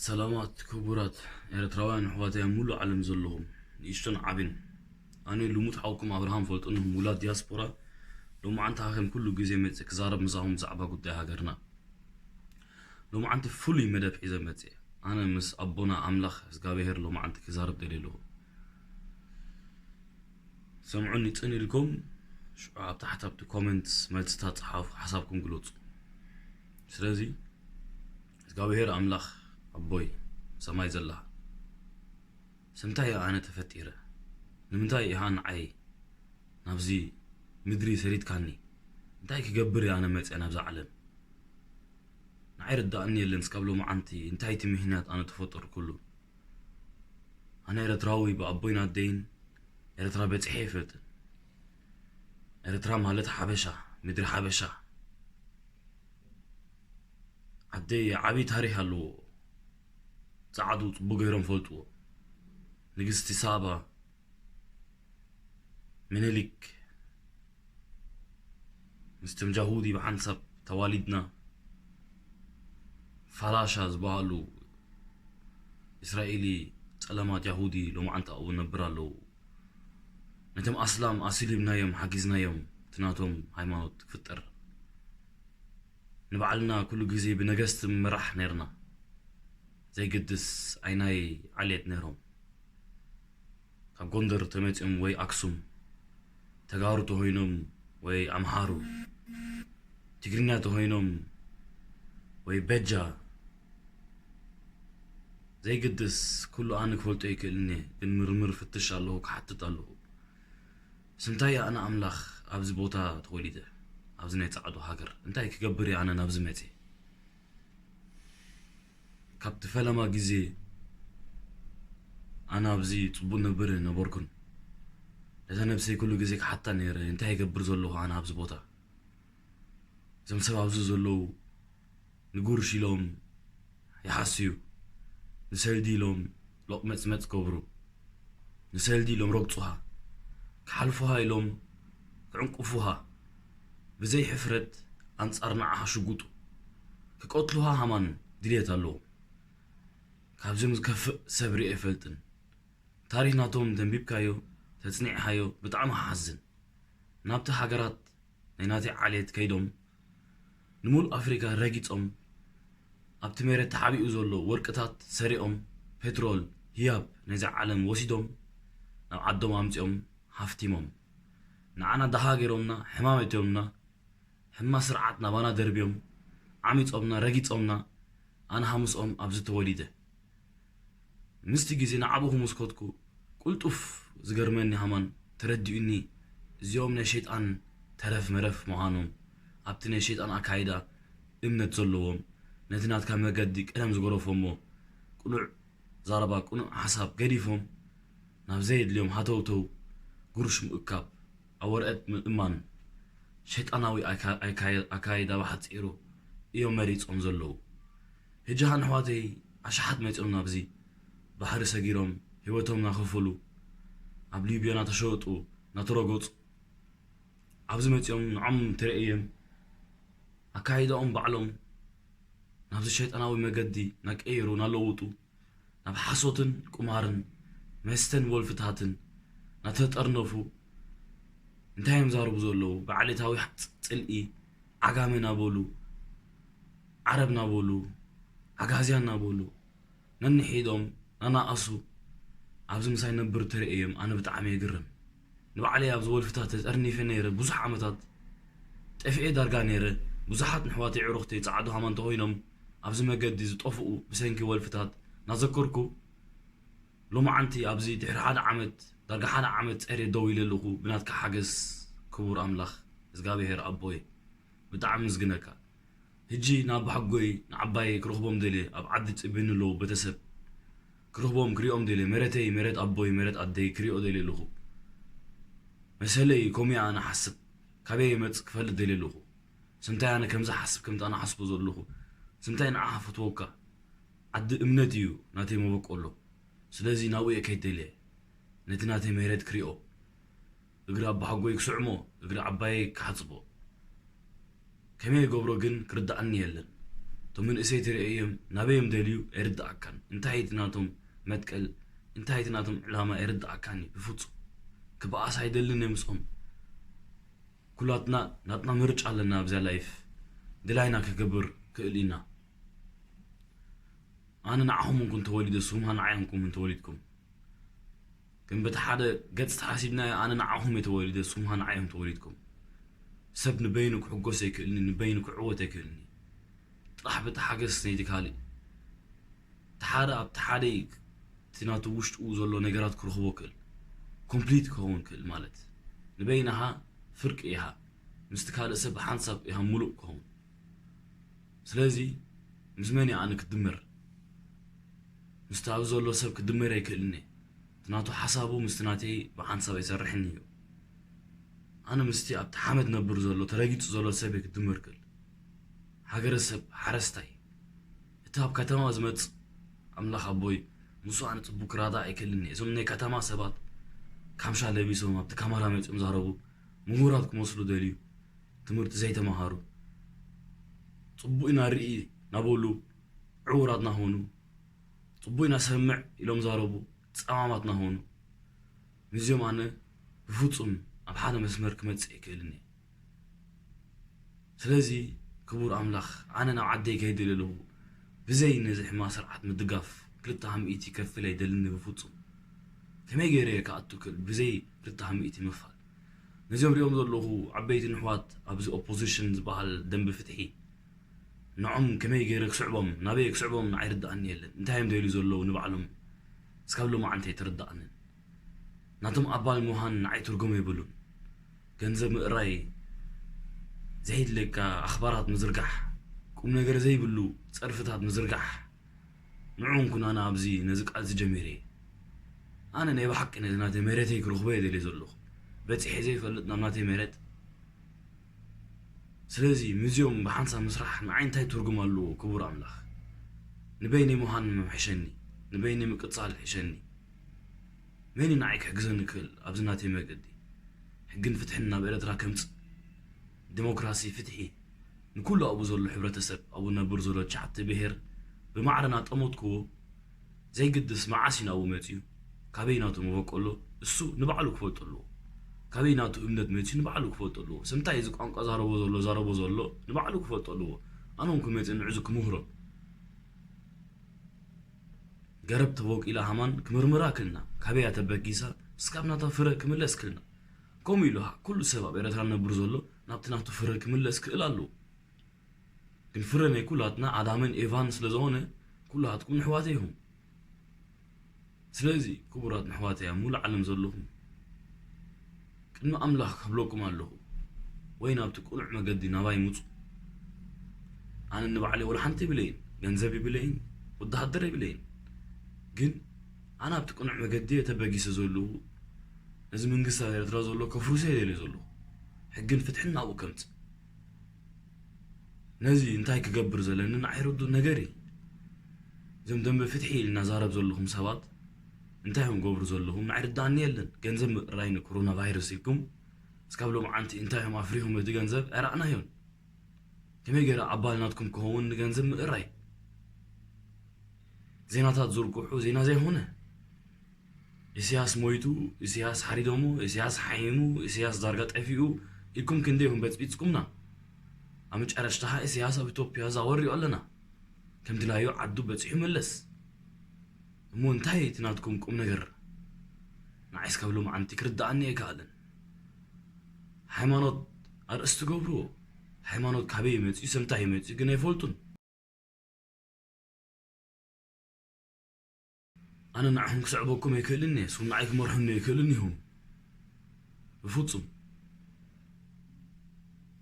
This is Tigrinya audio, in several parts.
ሰላማት ክቡራት ኤርትራውያን ኣሕዋተይ ኣብ ሙሉእ ዓለም ዘለኹም ንእሽቶን ዓብን፣ ኣነ ልሙድ ሓውኩም ኣብርሃም ፈልጥኖም ውላድ ዲያስፖራ። ሎማዓንቲ ከም ኩሉ ግዜ መጽእ ክዛረብ ምሳኹም ብዛዕባ ጉዳይ ሃገርና። ሎማዓንቲ ፍሉይ መደብ ሒዘ መጽእ። ኣነ ምስ ኣቦና ኣምላኽ እግዚኣብሔር ሎማዓንቲ ክዛረብ ደልየ ኣለኹ። ሰምዑኒ ጽን ኢልኩም ሽዑ ኣብ ታሕቲ ኣብቲ ኮመንትስ መልስታት ጸሓፉ፣ ሓሳብኩም ግለጹ። ስለዚ እግዚኣብሔር ኣምላኽ ኣቦይ ሰማይ ዘላ፣ ስምንታይ ኣነ ተፈጢረ? ንምንታይ ኢኻ ንዓይ ናብዚ ምድሪ ሰዲድካኒ? እንታይ ክገብር እየ ኣነ መፅአ ናብዛ ዓለም? ንዓይ ርዳእኒ የለን እስካብ ሎማዓንቲ እንታይ እቲ ምክንያት ኣነ ተፈጠርኩሉ? ኣነ ኤረትራዊ ብኣቦይን ኣደይን ኤረትራ በፂሐ ይፈልጥን። ኤረትራ ማለት ሓበሻ፣ ምድሪ ሓበሻ። ዓደይ ዓብይ ታሪክ ኣለዎ። ፃዓዱ ፅቡቅ ገይሮም ፈልጥዎ። ንግስቲ ሳባ፣ ምኒልክ፣ ምስትም ጃሁዲ ብሓንሳብ ተዋሊድና። ፋላሻ ዝበሃሉ እስራኤሊ ጸለማት ያሁዲ ሎማዓንቲ ኣብኡ ነብር ኣለዉ። ነቶም ኣስላም ኣሲሊምናዮም፣ ሓጊዝናዮም፣ እቲ ናቶም ሃይማኖት ክፍጠር። ንባዕልና ኩሉ ግዜ ብነገስቲ ምራሕ ነርና። ዘይግድስ ኣይናይ ዓሌት ነሮም። ካብ ጎንደር ተመጺኦም ወይ ኣክሱም፣ ተጋሩ ተኾይኖም ወይ ኣምሓሩ፣ ትግርኛ ተኾይኖም ወይ በጃ፣ ዘይግድስ ኩሉ ኣነ ክፈልጦ ይክእልን እየ፣ ግን ምርምር ፍትሽ ኣለኹ፣ ክሓትት ኣለኹ። ስንታይ ኣነ ኣምላኽ ኣብዚ ቦታ ተወሊደ፣ ኣብዚ ናይ ጻዕዱ ሃገር እንታይ ክገብር እየ ኣነ ናብዚ መጺእ? ካብቲ ፈለማ ግዜ ኣነ ኣብዚ ጽቡቅ ነብር ነበርኩን። ነዛ ነብሰይ ኩሉ ግዜ ክሓታ ነይረ፣ እንታይ ይገብር ዘለኹ ኣነ ኣብዚ ቦታ? እዞም ሰብ ኣብዚ ዘለዉ ንጉርሽ ኢሎም ይሓስዩ፣ ንሰልዲ ኢሎም ሎቕመጽመጽ ገብሩ፣ ንሰልዲ ኢሎም ረግጹሃ፣ ክሓልፉሃ ኢሎም ክዕንቁፉሃ፣ ብዘይ ሕፍረት ኣንጻር ንዓኻ ሽጉጡ ክቀትሉሃ ሃማን ድልየት ኣለዎም። ካብዚኦም ዝከፍእ ሰብ ሪኤ ኣይፈልጥን። ታሪክ ናቶም ተንቢብካዮ፣ ተጽኒዕካዮ፣ ብጣዕሚ ክሓዝን። ናብቲ ሃገራት ናይ ናተይ ዓሌት ከይዶም፣ ንምሉእ ኣፍሪካ ረጊጾም፣ ኣብቲ መሬት ተሓቢኡ ዘሎ ወርቅታት ሰሪቖም፣ ፔትሮል፣ ህያብ ናይዛ ዓለም ወሲዶም፣ ናብ ዓዶም ኣምጺኦም ሃፍቲሞም። ንዓና ደሃ ገይሮምና፣ ሕማም ኣእትዮምና፣ ሕማ ስርዓት ናባና ደርብዮም፣ ዓሚጾምና፣ ረጊጾምና፣ ኣነ ሃምስኦም ኣብዚ ተወሊደ። ምስቲ ግዜ ንዓኡ ክምስኮትኩ፣ ቁልጡፍ ዝገርመኒ ሃማን ተረዲኡኒ፣ እዚኦም ናይ ሸይጣን ተረፍ መረፍ ምዃኖም፣ ኣብቲ ናይ ሸይጣን ኣካይዳ እምነት ዘለዎም፣ ነቲ ናትካ መገዲ ቀደም ዝገረፎሞ ቅኑዕ ዛረባ ቅኑዕ ሓሳብ ገዲፎም ናብ ዘየድልዮም ሃተውተው ጉርሽ ምእካብ ኣብ ወረቀት ምእማን ሸይጣናዊ ኣካ- ኣካ- ኣካይዳ ብሓፂሩ እዮም መሪፆም ዘለዉ። ሕጂ ኸን ኣሕዋተይ ኣሽሓት መፂኦም ናብዚ ባሕሪ ሰጊሮም ህይወቶም ናኸፈሉ ኣብ ሊብዮ ናተሸወጡ ናተረገፁ ኣብዚ መፂኦም ንዖም ተረእየም ኣካይዳኦም ባዕሎም ናብዚ ሸይጣናዊ መገዲ ናቀየሩ ናለውጡ ናብ ሓሶትን ቁማርን መስተን ወልፍታትን ናተጠርነፉ እንታይ እዮም ዛረቡ ዘለዉ? ብዓሌታዊ ጽልኢ ዓጋመ ናበሉ ዓረብ ናበሉ ዓጋዝያን ናበሉ ነንሒዶም ናናኣሱ ኣብዚ ምሳይ ነብር ተርእዮም ኣነ ብጣዕሚ የግርም። ንባዕለይ ኣብዚ ወልፍታት ተጠርኒፈ ነይረ ብዙሕ ዓመታት ጠፊኤ ዳርጋ ነይረ። ብዙሓት ንሕዋተይ ዕሩኽተይ ጻዕዱ ሃማን ተኾይኖም ኣብዚ መገዲ ዝጠፍኡ ብሰንኪ ወልፍታት ናዘከርኩ ሎማዓንቲ ኣብዚ ድሕሪ ሓደ ዓመት ዳርጋ ሓደ ዓመት ጸርየ ደው ኢለ ኣለኹ ብናትካ ሓገዝ ክቡር ኣምላኽ እዝጋብሄር ኣቦይ ብጣዕሚ ምስግነካ። ሕጂ ንኣባሓጎይ ንዓባየይ ክረኽቦም ደልየ ኣብ ዓዲ ጽብዩኒ ኣለዉ ቤተሰብ ክረኽቦም ክሪኦም ደልየ መሬተይ መሬት ኣቦይ መሬት ኣደይ ክሪኦ ደልየ ኣለኹ። መሰለይ ከምኡ ኣነ ሓስብ ካበይ ይመጽእ ክፈልጥ ደልየ ኣለኹ። ስምታይ ኣነ ከምዚ ሓስብ ከምቲ ኣነ ሓስቦ ዘለኹ ስምታይ ንዓኻ ፈትወካ። ዓዲ እምነት እዩ ናተይ መበቆሎ። ስለዚ ናብኡ እየ ከይድ ደልየ ነቲ ናተይ መሬት ክሪኦ እግሪ ኣባሓጎይ ክስዕሞ እግሪ ዓባየይ ክሓጽቦ ከመይ ይገብሮ ግን ክርድኣኒ የለን። እቶም መንእሰይ ትርእዮም ናበይ እዮም ደልዩ ኣይርድኣካን። እንታይ እቲ ናቶም መትከል፣ እንታይ እቲ ናቶም ዕላማ ኣይርድኣካን እዩ ብፍጹም። ክበኣስ ኣይደልን እየ ምስኦም። ኩላትና ናትና ምርጫ ኣለና ኣብዚኣ ላይፍ። ድላይና ክገብር ክእል ኢና። ኣነ ንዓኹም እንኩን ተወሊደ፣ ስኹም ንዓይ እንኩም እንተወሊድኩም። ግን በቲ ሓደ ገጽ ተሓሲብናዮ፣ ኣነ ንዓኹም እየ ተወሊደ፣ ስኹም ንዓይ እዮም ተወሊድኩም። ሰብ ንበይኑ ክሕጎስ ኣይክእልኒ፣ ንበይኑ ክዕወት ኣይክእልኒ። ጥራሕ ብቲ ሓገዝ ነይቲ ካልእ። እቲ ሓደ ኣብቲ ሓደ እቲ ናቱ ውሽጡ ዘሎ ነገራት ክረኽቦ ክእል። ኮምፕሊት ክኸውን ክእል ማለት። ንበይንኻ ፍርቂ ኢኻ። ምስቲ ካልእ ሰብ ሓንሳብ ኢኻ ሙሉእ ክኸውን። ስለዚ ምስ መን እየ ኣነ ክድመር? ምስቲ ኣብዚ ዘሎ ሰብ ክድመር ኣይክእልን እየ። እቲ ናቱ ሓሳቡ ምስቲ ናተይ ብሓንሳብ ኣይሰርሕን እዩ። ኣነ ምስቲ ኣብቲ ሓመድ ነብር ዘሎ ተረጊጹ ዘሎ ሰብ እየ ክድመር ክእል። ሃገረሰብ፣ ሓረስታይ፣ እቲ ኣብ ከተማ ዝመጽእ ኣምላኽ ኣቦይ ምስኡ ኣነ ጽቡቅ ክራዳእ ኣይክእልን እየ። እዞም ናይ ከተማ ሰባት ካምሻ ለቢሶም ኣብቲ ካመራ መጺኦም ዛረቡ ምሁራት ክመስሉ ደልዩ ትምህርቲ ዘይተማሃሩ ጽቡቅ ኢና ርኢ ናበሉ ዕውራት ናኾኑ ጽቡቅ ኢና ሰምዕ ኢሎም ዛረቡ ጸማማት ናኾኑ ምስዚኦም ኣነ ብፍጹም ኣብ ሓደ መስመር ክመጽእ ኣይክእልን እየ። ስለዚ ክቡር ኣምላኽ ኣነ ናብ ዓደይ ከይደ ኣለኹ ብዘይ ነዚ ሕማ ስርዓት ምድጋፍ ክልተ ሚእቲ ከፍል ኣይደልን ብፍጹም። ከመይ ገይረ እየ ክኣቱ ክእል ብዘይ ክልተ ሚእቲ ምኽፋል? ነዚኦም ሪኦም ዘለኹ ዓበይቲ ንሕዋት ኣብዚ ኦፖዚሽን ዝበሃል ደንቢ ፍትሒ ንዖም ከመይ ገይረ ክስዕቦም ናበይ ክስዕቦም ንዓይ ርድኣኒ የለን። እንታይ እዮም ደልዩ ዘለዉ ንባዕሎም እስካብ ሎማዓንቲ ኣይተረድኣንን። ናቶም ኣባል ምዃን ንዓይ ትርጉም የብሉን። ገንዘብ ምእራይ፣ ዘይድለካ ኣኽባራት ምዝርጋሕ፣ ቁም ነገር ዘይብሉ ጸርፍታት ምዝርጋሕ። ንዑ እንኩን ኣነ ኣብዚ ነዚ ቃልሲ ጀሚረ እየ። ኣነ ናይ ብሓቂ ነዚ ናተይ መሬተይ ክረኽቦ እየ ደልየ ዘለኹ። በጺሐ ዘይፈልጥ ናብ ናተይ መሬት። ስለዚ ምስዚኦም ብሓንሳብ ምስራሕ ንዓይ እንታይ ትርጉም ኣለዎ ክቡር ኣምላኽ? ንበይነይ ምዃን ሕሸኒ፣ ንበይነይ ምቅጻል ሕሸኒ። መን እዩ ንዓይ ክሕግዘኒ ክእል ኣብዚ ናተይ መገዲ? ሕግን ፍትሕን ናብ ኤረትራ ከምጽእ፣ ዲሞክራሲ፣ ፍትሒ ንኩሉ ኣብኡ ዘሎ ሕብረተሰብ፣ ኣብኡ ነብር ዘሎ ትሽዓተ ብሄር ብማዕረ ናጠመትክዎ ዘይግድስ መዓስ እዩ ናብኡ መጺኡ፣ ካበይ ናቱ መበቆሎ እሱ ንባዕሉ ክፈልጦ ኣለዎ። ካበይ ናቱ እምነት መጺኡ ንባዕሉ ክፈልጦ ኣለዎ። ስምታይ እዚ ቋንቋ ዛረቦ ዘሎ ዛረቦ ዘሎ ንባዕሉ ክፈልጦ ኣለዎ። ኣነ እውን ክመጽእ ንዕዙ ክምህሮ። ገረብ ተቦቂላ ሃማን ክምርምራ ክልና፣ ካበያ ተበጊሳ እስካብ ናታ ፍረ ክምለስ ክልና። ከምኡ ኢሉ ኸዓ ኩሉ ሰብ ኣብ ኤረትራ ነብር ዘሎ ናብቲ ናቱ ፍረ ክምለስ ክእል ኣለዎ። ግን ፍረ ናይ ኩላትና ኣዳምን ኤቫን ስለ ዝኾነ ኩላትኩም ንሕዋተይ ኢኹም። ስለዚ ክቡራት ንሕዋተይ ኣብ ሙሉእ ዓለም ዘለኹም ቅድሚ ኣምላኽ ከብለኩም ኣለኹ፣ ወይ ናብቲ ቅኑዕ መገዲ ናባይ ምጹ። ኣነ ንባዕለይ ወላ ሓንቲ ይብለይን፣ ገንዘብ ይብለይን፣ ወተሃደር ይብለይን። ግን ኣነ ኣብቲ ቅኑዕ መገዲ እየ ተበጊሰ ዘለኹ። ነዚ መንግስቲ ኣብ ኤርትራ ዘሎ ከፍርሶ እየ ደልየ ዘለኹ። ሕግን ፍትሕን ናብኡ ከምጽእ። ነዚ እንታይ ክገብር ዘለኒ ንዓይ ርዱእ ነገር እዩ። እዞም ደንበ ፍትሒ ኢልና ዛረብ ዘለኹም ሰባት እንታይ እዮም ገብሩ ዘለኹም ንዓይ ርዳእኒ የለን። ገንዘብ ምእራይ ንኮሮና ቫይረስ ኢልኩም እስካብ ሎምዓንቲ እንታይ እዮም ኣፍሪኹም እቲ ገንዘብ ኣይረኣናዮን። ከመይ ገይረ ኣባል ናትኩም ክኸውን ንገንዘብ ምእራይ? ዜናታት ዝርግሑ ዜና ዘይኮነ ኢሳያስ ሞይቱ፣ ኢሳያስ ሓሪዶሞ፣ ኢሳያስ ሓይሙ፣ ኢሳያስ ዳርጋ ጠፊኡ ኢልኩም ክንደይ ኢኹም በጽቢጽኩምና። ኣብ መጨረሽታ ኸኣ ኢሳያስ ኣብ ኢትዮጵያ ዛወር ሪኦ ኣለና። ከም ድላዩ ዓዱ በጺሑ መለስ። እሞ እንታይ እቲ ናትኩም ቁም ነገር? ንዓይስ ካብ ሎምዓንቲ ክርድኣኒ ኣይከኣለን። ሃይማኖት ኣርእስቲ ገብርዎ። ሃይማኖት ካበይ ይመጽእ፣ ሰምታይ ይመጽእ ግን ኣይፈልጡን። ኣነ ንዓኹም ክስዕበኩም ኣይክእልን እየ፣ ንስኹም ንዓይ ክመርሑኒ ኣይክእልን ኢኹም። ብፍጹም።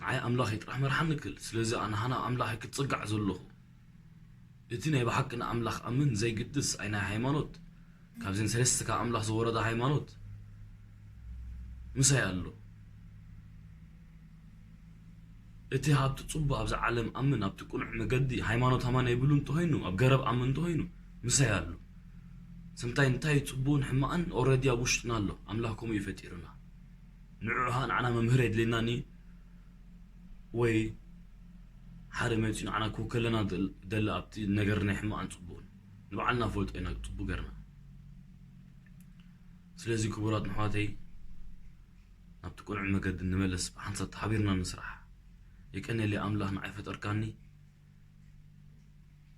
ንዓይ ኣምላኽ እዩ ጥራሕ መርሓኒ ክእል። ስለዚ ኣነ ሃና ኣምላኽ እየ ክትጽጋዕ ዘለኹ። እቲ ናይ ብሓቂ ንኣምላኽ ኣምን ዘይግድስ ኣይ ናይ ሃይማኖት፣ ካብዘን ሰለስተ ካብ ኣምላኽ ዝወረዳ ሃይማኖት ምሳይ ኣሎ። እቲ ሃብቲ ጽቡእ ኣብዛ ዓለም ኣምን ኣብቲ ቅኑዕ መገዲ ሃይማኖት ኣማን ኣይብሉ እንተኾይኑ፣ ኣብ ገረብ ኣምን እንተኾይኑ ምሳይ ኣሎ። ሰምታይ እንታይ ጽቡእን ሕማቕን ኦረዲ ኣብ ውሽጥና ኣሎ። ኣምላኽ ከምኡ እዩ ፈጢሩና። ንዑ ኸኣ ንዓና መምህር የድልየናን እዩ ወይ ሓደ መፂኡ ንዓና ክውከለና ደሊ ኣብቲ ነገር ናይ ሕማቕን ፅቡቕን ንባዕልና ፈልጦ ኢና ፅቡቅ ገርና። ስለዚ ክቡራት ንሕዋተይ፣ ናብቲ ቅኑዕ መገዲ ንመለስ፣ ብሓንሳብ ተሓቢርና ንስራሕ። የቀነለይ ኣምላኽ ንዓይ ፈጠርካኒ፣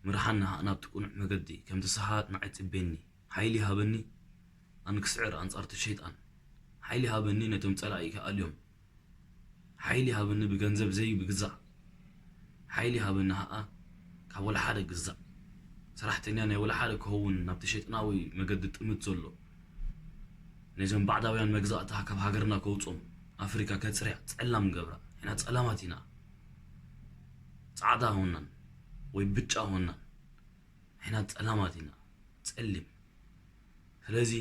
ምርሓና ናብቲ ቅኑዕ መገዲ ከምቲ ሰሓቕ ንዓይ ፅቤኒ። ሓይሊ ሃበኒ ኣንክስዕር ኣንጻርቲ ሸይጣን። ሓይሊ ሃበኒ ነቶም ጸላኢ ክኣልዮም። ሓይሊ ሃበኒ ብገንዘብ ዘይብግዛእ። ሓይሊ ሃበኒ ኸኣ ካብ ወላ ሓደ ግዛእ። ሰራሕተኛ ናይ ወላ ሓደ ክኸውን ናብቲ ሸይጣናዊ መገዲ ጥምት ዘሎ። ነዞም ባዕዳውያን መግዛእታ ካብ ሃገርና ከውጾም። ኣፍሪካ ከጽርያ ጸላም ገብራ። ኢና ጸላማት ኢና። ጻዕዳ ሆናን ወይ ብጫ ሆናን። ንሕና ጸላማት ኢና፣ ጸሊም። ስለዚ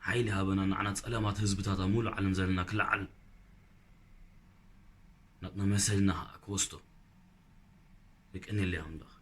ሓይሊ ሃበና ንዓና ጸለማት ህዝብታት ኣብ ሙሉእ ዓለም ዘለና ክለዓል ናትና መሰልና ክወስዶ። የቀንየለይ ኣምላኽ።